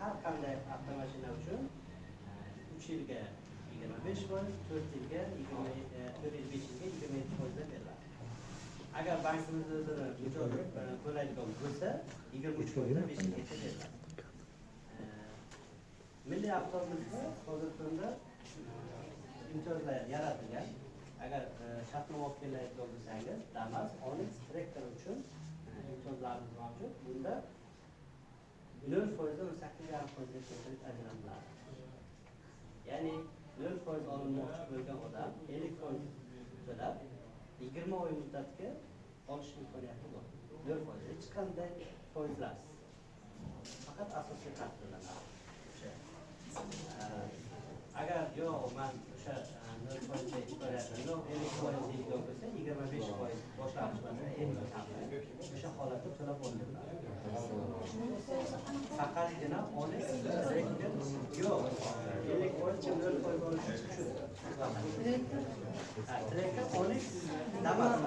Har qanday avtomashina uchun 3 yilga 25%, 4 yilga 20, 4 yil, 5 yilga 27%dan beriladi. Agar bankimiz o'zini mijoz to'laydigan bo'lsa, 23%dan 5 yilgacha beriladi. Milliy avtomizda hozirgi kunda imtiyozlar yaratilgan. Agar shartnoma olib kelayotgan bo'lsangiz, Damas, Onix, Tracker uchun imtiyozlarimiz mavjud. Bunda 0%dan 18,5%ga kredit ajratiladi. Ya'ni 0% olinmoqchi bo'lgan odam 50% to'lab, 20 oy muddatga olish imkoniyati bor. 0%, hech qanday foizlarsiz. Faqat asosiy qarz to'lanadi. O'sha. Agar yo'q, man o'sha 0%ga imkoniyatim yo'q, 50% deydigan bo'lsa, 25% boshlang'ich masalan, eng kami o'sha holatda to'lab olinadi. Faqatgina Onix, Tracker yo'q, 50% 0% olish uchun. Ha, Tracker, Onix, Damas.